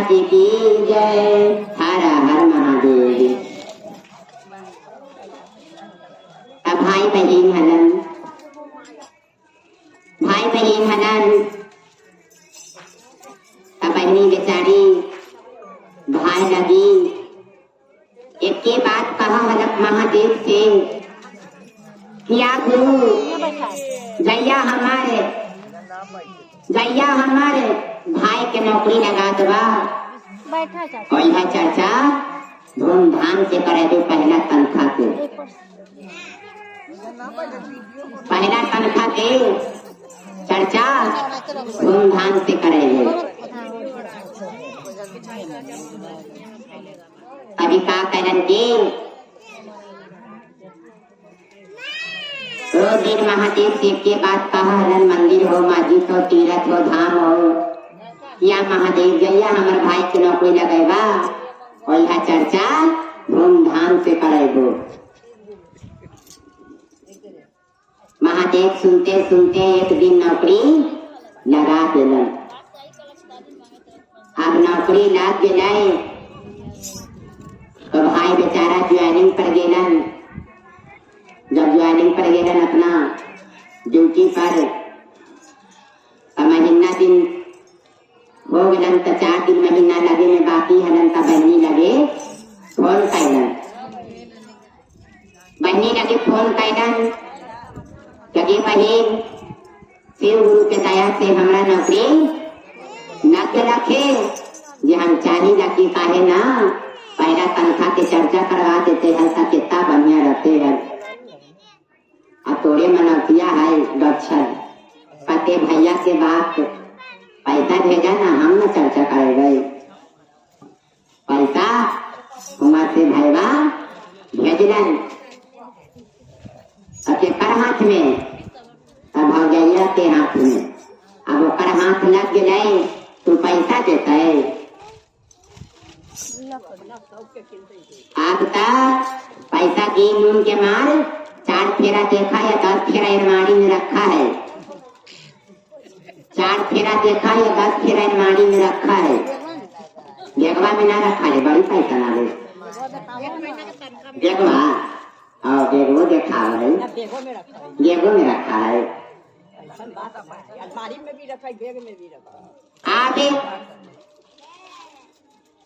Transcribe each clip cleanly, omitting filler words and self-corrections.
जी की जय, हर हर महादेव। अब भाई बहन हलन, भाई बहन हलन। अब बहनी बेचारी भाई लगी एक के बात कहा हलक महादेव से किया गुरु जैया हमारे, जैया हमारे भाई के नौकरी लगा दबा बैठा चाचा। और यह चर्चा धूमधाम से करे दो। पहला तनख्वाह के, पहला तनख्वाह के चर्चा धूमधाम से करेंगे। अभी का करन की रोज दिन महादेव शिव के बात कहा हलन, मंदिर हो, मस्जिद हो, तीर्थ हो, धाम हो, या महादेव जैया हमार भाई के नौकरी लगेबा और यह चर्चा धूमधाम से करेगो। महादेव सुनते सुनते एक दिन नौकरी लगा दिलन। अब नौकरी लग गए तो भाई बेचारा ज्वाइनिंग पर गेलन। जब ज्वाइनिंग पर गेलन अपना ड्यूटी पर, तो महीना दिन हो गलन, तो 4 दिन महीना लगे में बाकी हलन। तो बहनी लगे फोन कैलन, बहनी लगे फोन कैलन लगे, बहन शिव गुरु के दया से हमरा नौकरी न के रखे जे हम चाही लकी, काहे ना पहला तनख्वाह के चर्चा करवा देते हैं तो कितना बढ़िया रहते हैं। अब तोरे मनौतिया है गच्छल पते भैया के बाप पैसा भेजा ना, हम न चर्चा करे गए। पैसा हुआ से भैया भेजलन अब केकर हाथ में, अब भौजैया के हाथ में। अब ओकर हाथ लग गए तो पैसा देता है। अब ता पैसा की नून के मार 4 फेरा देखा या 10 फेरा अलमारी में रखा है, 4 फेरा देखा या 10 फेरा अलमारी में रखा है, बेगवा में ना रखा है, बड़ी पैसा ना ले बेगवा, और बेगो देखा है, बेगो में रखा है, अलमारी में भी रखा है, बैग में भी रखा है। आगे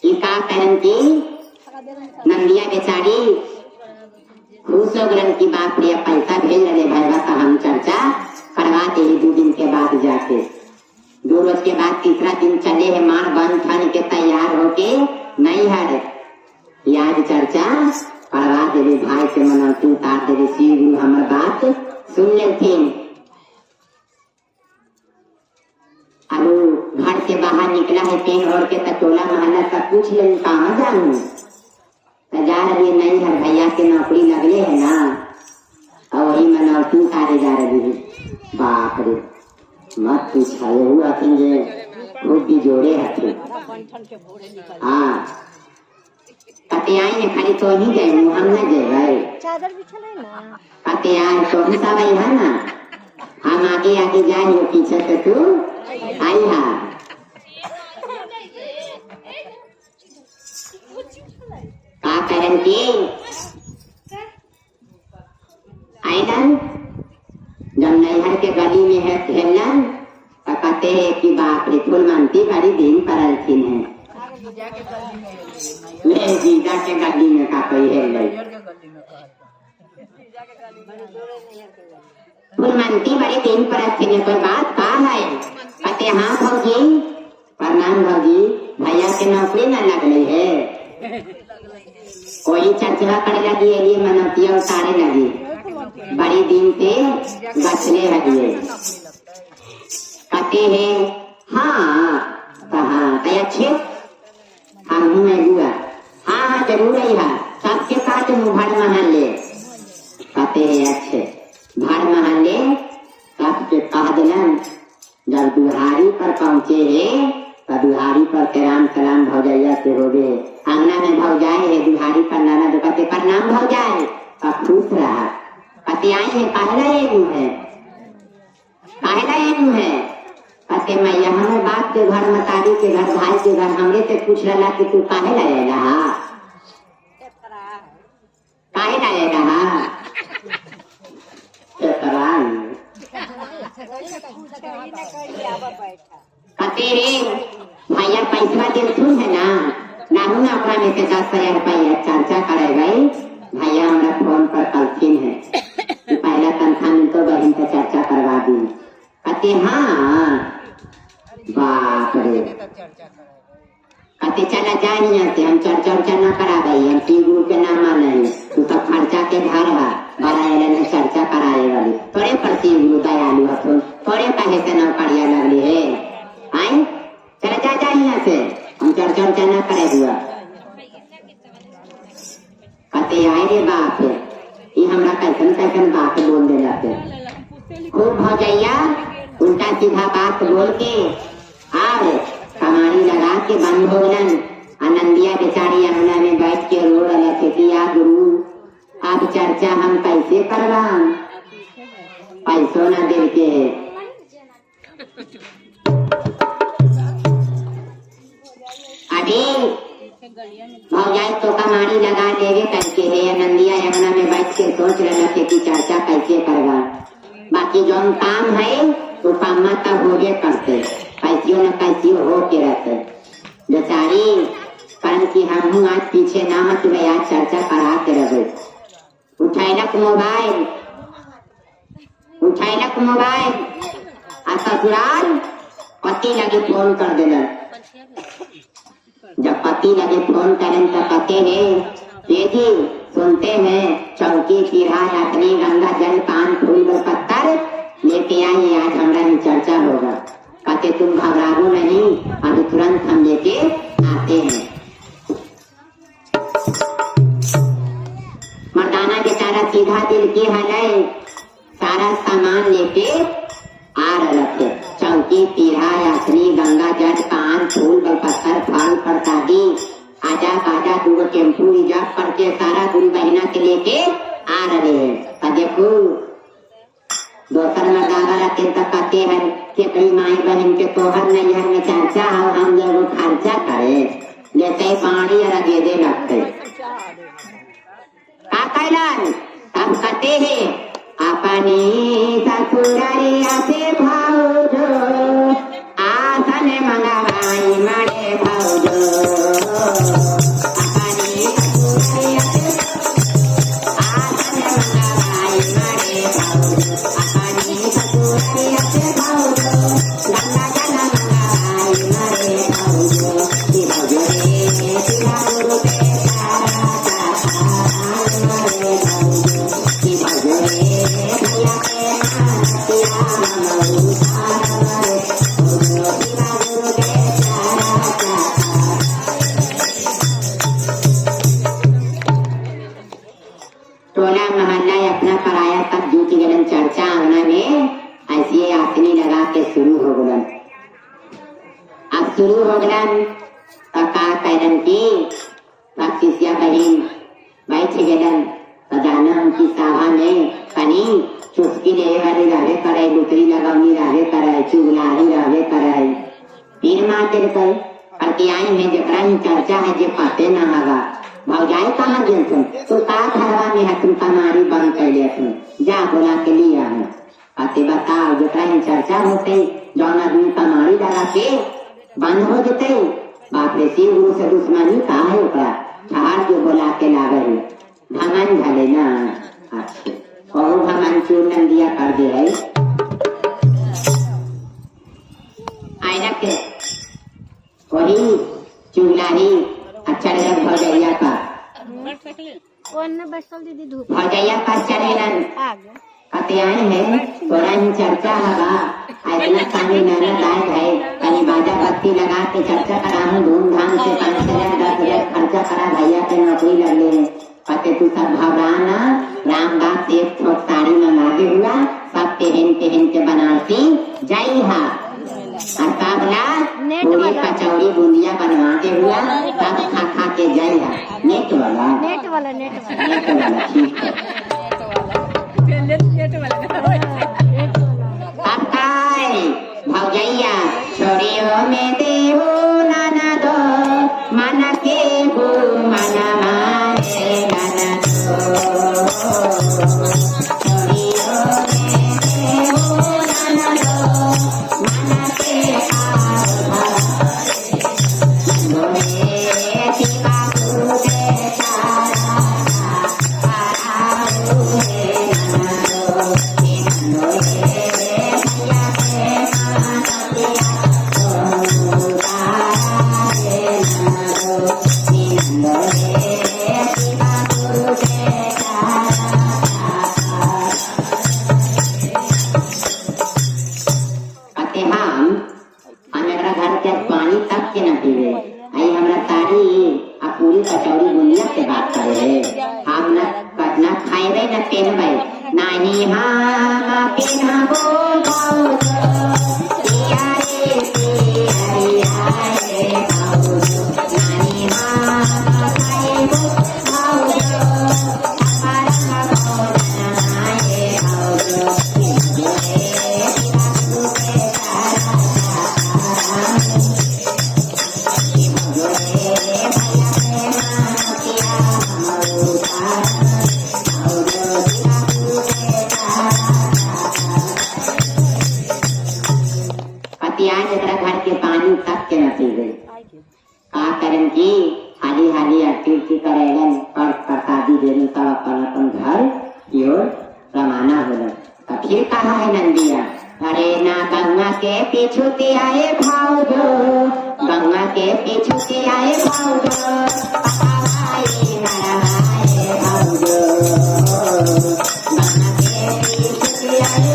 का कहन की नंदिया बेचारी खुश हो गलन की बाप रे पैसा भेज रहे भैया का, हम चर्चा करवा दे 2 दिन के बाद जाके। 2 रोज के बाद तीसरा दिन चले है मार बन ठन के तैयार होके नहीं हर याद चर्चा करवा दे, भाई के मनौती उतार दे। शिव गुरु हमार बात सुन लेथिन। अब घर से बाहर निकला है पेन ओढ़ के, टोला मोहल्ला सब पूछ ले कहाँ जानू, तो जा रही नहीं हर भैया के नौकरी लगले है ना, और वही मनौती उतारे जा रही है। बाप रे मत पूछा, यहू हथिन जे खूब भी जोड़े हथिन। हाँ कते आई है खाली तो ही गए, हम न गए। चादर बिछल है ना। कते आए तो ही सब आई है ना, हम आगे आगे जाए हो, पीछे से तू आई हा। का करन की आइलन जब नैहर के गली में है खेलन तो कहते हैं कि बाप रे फूलमंती बड़ी दिन परलथिन है, ले जीजा के गली में का कोई है गई फूलमंती बड़े दिन परलथिन है, कोई बात का है। कहते हाँ भौजी प्रणाम भौजी, भैया के नौकरी न लगली है, कोई चर्चा करे लगी है, मनौतिया उतारे लगी, बड़ी दिन से बचने लगी। कहते हैं हाँ तो हाँ तो अच्छे हम हूँ बुआ, हाँ हाँ जरूर है, सबके साथ भर महल। कहते हैं अच्छे भर महल सबके कह दिलन। जब दुहारी पर पहुंचे है तो दुहारी पर राम सलाम भौजैया से हो गए, अंगना में भौजाए है, दुहारी पर नाना जो कहते प्रणाम भौजाए, तब खुश रहा। कहते आई है पहला एगू है, पहला एगू है। कहते मैया हमारे बाप के घर, मतारी के घर, भाई के घर हमरे से पूछ रहा कि तू काहे ला रहा, काहे ला रहा। कहते रे भैया पैसा दिलथुन है ना, नाहू ना अपना में से 10,000 रुपया चर्चा करे गई। भैया हमरा फोन पर कलथिन है कि पहला तनख्वाह मिलतो बहन से चर्चा करवा दी। कहते हाँ, बाप रे। कहते चला जा यहाँ से, हम चर्चा उर्चा ना करा गई, हम शिव गुरु के नाम माने, तू सब खर्चा के धार है, बड़ा एलन चर्चा कराए वाली, तोरे पर शिव गुरु दयालु हथुन, तोरे कहे से नौकरिया लगली है। आई चला जा जा यहाँ से, हम चर्चा उर्चा ना करे हुआ। कहते आए रे बाप, ये हमरा कैसन कैसन बात बोल दे जाते। खूब भौजैया उल्टा सीधा बात बोल के और कमानी लगा के बंद हो गलन। आनंदिया बेचारी अंगना में बैठ के रो रहे थे कि या गुरु अब चर्चा हम कैसे करवा, पैसों न दे के। अभी भौजाई तो कमानी लगा देवे करके है। आनंदिया अंगना में बैठ के सोच रहे थे कि चर्चा कैसे करवा, बाकी जो काम है वो काम तो होगे करते, कैसियो न कैसियो हो के रहते। बेचारी कारण की हम आज पीछे ना हट गए, आज चर्चा करा के रहे। उठैलक मोबाइल, उठैलक मोबाइल आ ससुराल पति लगे फोन कर देना। जब पति लगे फोन करें तो कहते हैं ये जी सुनते हैं चौकी पीढ़ा अपनी गंगा जल पान फूल पत्थर लेके आइए, आज हमारा ही चर्चा होगा। कहते तुम घबराओ नहीं, अभी तुरंत हम लेके आते हैं। मर्दाना बेचारा सीधा दिल की हले सारा सामान लेके आ रहे थे, चौकी पीढ़ा यात्री गंगा जल पान फूल पत्थर फल प्रसादी आजा बाजा दूगो टेम्पू रिजर्व करके सारा गुरु बहना के लेके आ रहे हैं। देखो दोसर मर्दाना रहते तो कहते हैं केकड़ी माई बहन के तोहर नैहर में चर्चा हो, हम लोग खर्चा करे लेते पानी और गेदे लगते। का कैलन तब कहते हैं अपनी ससुरारिया से भाउजो आसन मंगवाई मारे भाउजो, अपनी ससुरारिया से आसन मंगवाई मारे भाउजो, अपनी ससुरारिया से भाउजो गंगा जल मंगवाई मारे भाउजो, कि भाउजो रे शिवा गुरु के मारे भाउजो, कि भाउजो रे भैया के मातिया मारे भाउजो, शिवा गुरु के टोला मोहल्ला अपना पराया तब जुट गलन चर्चा आंगना में ऐसी आसनी लगा के शुरू हो गलन। अब शुरू हो गलन तो का कैलन की शिष्या बहन बैठ गलन तो जाना उनकी सभा में कनी चुस्की ले वाली रहे करे, लुतरी लगौनी रहे करे, चुगलाही रहे करे। फिर माँ तेरे करके आई है जकरा ही चर्चा है जे पाते ना हवा भौजाई कहाँ गेल तुम, तो का घरवा में है तुम कमारी बंद कर लिया तुम, जा बोला के लिया है। आते बताओ जकरा ही चर्चा होते जौन आदमी कमारी लगा के बंद हो जते, बाप रे शिव गुरु से दुश्मनी का है ओकरा ठहर जो बोला के लागे है घमन झाले ना। अच्छा और घमन चूर्ण दिया कर दे है आयना के वही चुगलाही अच्छा लगा भौजैया का कौन न बैठल दीदी धूप भौजैया पास चढ़ेलन आ गया। कहते आए हैं थोड़ा ही चर्चा हवा इतना पानी ननद आए है कहीं बाजा बत्ती लगा के चर्चा कराऊं धूमधाम से 5,000 10,000 खर्चा करा भैया के नौकरी लग ले। कहते तू सब घबरा ना, रामदास एक ठोक साड़ी मंगा के हुआ सब पहन पहन के बनारसी जाई हा और सब नेट पूरी वाला। कचौड़ी बूंदिया बनवा के हुआ सब खा खा के जाई हा। नेट वाला, नेट वाला, नेट वाला, नेट वाला ठीक है। नेट वाला। अब काय भौजैया छोरियो में देहो नाना दो माना के हो माना मारे नाना दो छोरियो में देहो नाना दो माना के हम एकरा घर के पानी तक के न पीवे। आई हमरा तारी आ पूरी कचौड़ी बुनिया के बात करे है। हम न न खाइबे न पहनबे नाही हम पहनबो घर के पानी तक के न पीवे। का करन की हाली हाली आरती उरती करेलन और प्रसादी देने तब अपन अपन घर की ओर रवाना होलन। तो फिर कहा है नंदिया, अरे ना गंगा के पीछू आए भाउजो, गंगा के पीछू आए भाउजो, भाउजो, गंगा के पीछू आए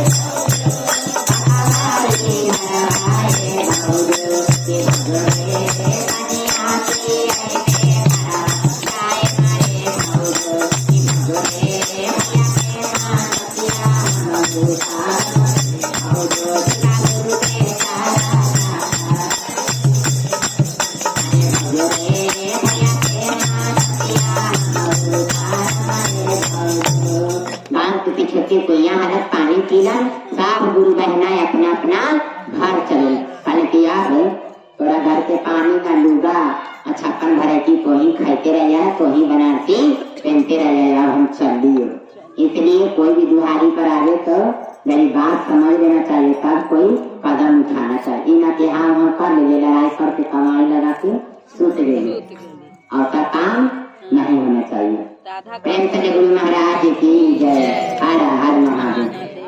पानी पीलन सब गुरु बहना अपना अपना घर चले। कहले कि यार तोरा घर के पानी ना लूगा छप्पन भरायटी तो ही खाते रह जाए तो ही बनारसी पहनते रह जाए, अब हम चल दिए। इसलिए कोई भी दुहारी पर आवे तो मेरी बात समझ लेना चाहिए, तब कोई कदम उठाना चाहिए। ना कि हाँ वहाँ कर ले लड़ाई करके कमाई लगा के सुत गए और का काम नहीं होना चाहिए। प्रेम से गुरु महाराज की जय। हर हर महादेव।